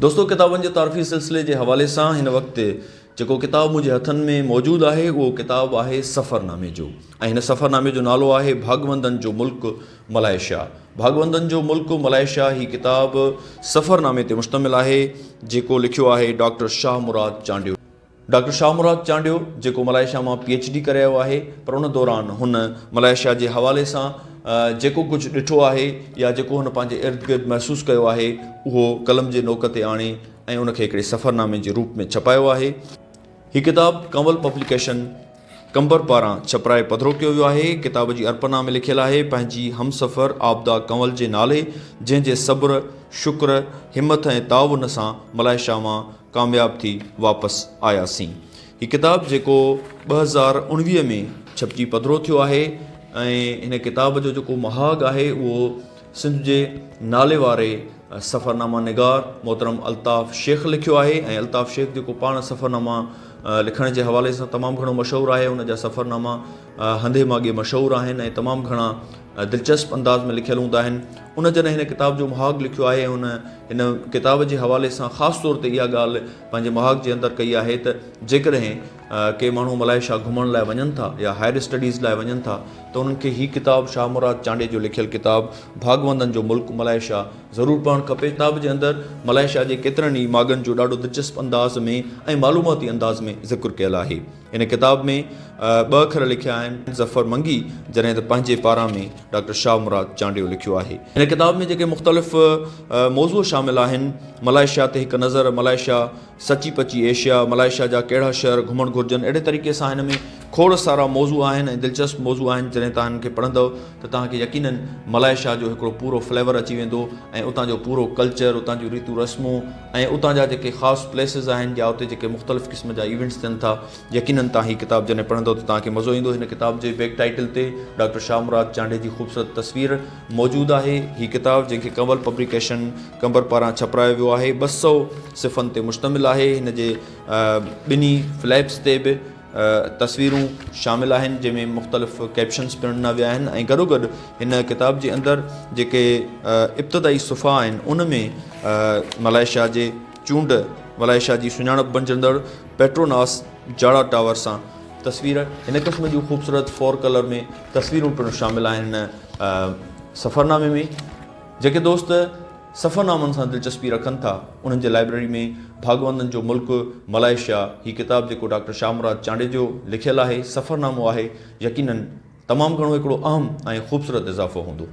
دوستو ڪتابن جي تعارفي سلسلي جي حوالي سان هن وقت جيڪو ڪتاب منهنجي هٿن ۾ موجود آهي اهو ڪتاب آهي سفرنامي جو ۽ هن سفرنامي جو نالو آهي ڀاڳوندن جو ملڪ ملائيشيا ڀاڳوندن جو ملڪ ملائيشيا هي ڪتاب سفرنامي تي مشتمل آهي جيڪو لکيو آهي ڊاڪٽر شاهه مراد چانڊيو. ڊاڪٽر شاهه مراد چانڊيو جيڪو ملائيشيا مان پي ايڇ ڊي ڪري آيو آهي پر ان دوران هن ملائيشيا جي حوالي سان جيڪو ڪجهه ڏٺو آهي يا جيڪو هن پنهنجي ارد گرد محسوس ڪيو آهي اهو قلم جي نوڪ تي آڻي ۽ ان کي هڪڙي سفرنامي جي روپ ۾ ڇپايو آهي. هي ڪتاب ڪنول پبليڪيشن قمبر پاران ڇپرائي پڌرو ڪيو ويو آهي. ڪتاب جي ارپنا ۾ لکيل آهي، پنهنجي همسفر عابده ڪنول جي نالي، جنهن جي صبر، شڪر، همٿ ۽ تعاون سان ملائيشيا مان ڪامياب ٿي واپس آياسين. هي ڪتاب جيڪو 2019 ۾ ڇپجي پڌرو ٿيو آهي ۽ هن ڪتاب جو جيڪو مهاڳ آهي اهو سنڌ جي ناليواري سفرناما نگار محترم الطاف شيخ لکيو آهي ۽ الطاف شيخ جيڪو پاڻ سفرناما لکڻ جي حوالي سان تمام گهڻو مشهور آهي ان جا سفرناما هنڌي ماڳي مشهور آهن ۽ تمام گهڻا دلچسپ انداز ۾ لکيل هوندا آهن ان جڏهن هن ڪتاب جو مهاڳ لکيو آهي ان هن ڪتاب جي حوالي سان خاص طور تي اها ڳالهه پنهنجي مهاڳ جي اندر ڪئي آهي ته جيڪڏهن ڪي ماڻهو ملائيشيا گهمڻ لاء وڃن ٿا يا هائر اسٽڊيز لاء وڃن ٿا ته انهن کي هي ڪتاب شاهه مراد چانڊيي جو لکيل ڪتاب ڀاڳوندن جو ملڪ ملائيشيا ضرور پڙهڻ کپي. ڪتاب جي اندر ملائيشيا جي ڪيترن ئي ماڳن جو ڏاڍو دلچسپ انداز ۾ ۽ معلوماتي انداز ۾ ذڪر ڪيل آهي. هن ڪتاب ۾ ٻه اکر لکيا آهن ظفر منگي جڏهن ته پنهنجي پاران ۾ ڊاڪٽر شاهه مراد چانڊيو لکيو آهي. هن ڪتاب ۾ جيڪي مختلف موضوع شامل آهن ملائيشيا تي هڪ نظر، ملائيشيا سچي پچي ايشيا، ملائيشيا جا ڪهڙا شهر گهمڻ گهرجن اهڙي طريقي سان هن ۾ کوڙ سارا موضوع آهن ۽ دلچسپ موضوع آهن جڏهن توهان هن کي پڙهندؤ ته توهان کي يقينن ملائيشيا جو هڪڙو پورو فليور اچي ويندو ۽ اتان جو پورو ڪلچر اتان جون ريتون رسمون ۽ اتان جا جيڪي خاص پليسز آهن يا اتي جيڪي مختلف قسم جا ايونٽس ٿين ٿا يقينن توهان هي ڪتاب جڏهن پڙهندؤ ته توهان کي مزو ايندو هن ڪتاب جي بيڪ ٽائيٽل تي ڊاڪٽر شاهه مراد چانڊيي جي خوبصورت تصوير موجود آهي. هي ڪتاب جنهن کي ڪنول پبليڪيشن قمبر پاران ڇپرايو ويو آهي، 200 صفحن تي مشتمل آهي. هن جي ٻنهي فليپس تي به تصويرون شامل آهن، جنهن ۾ مختلف ڪيپشنز پڻ ڏنا ويا آهن ۽ گڏوگڏ هن ڪتاب جي اندر جيڪي ابتدائي صفحا آهن، ان ۾ ملائيشيا جي چونڊ، ملائيشيا جي سڃاڻپ بڻجندڙ پيٽروناس جاڙا ٽاور سان تصوير، هن قسم جون خوبصورت فور ڪلر ۾ تصويرون پڻ شامل آهن هن سفرنامي ۾. جيڪي دوست سفرنامن سان دلچسپي رکن ٿا انهن جي لائبريري ۾ ڀاڳوندن جو ملڪ ملائيشيا هي ڪتاب جيڪو ڊاڪٽر شاهه مراد چانڊيي جو لکيل آهي سفرنامو آهي يقينن تمام گهڻو هڪڙو اهم ۽ خوبصورت اضافو هوندو.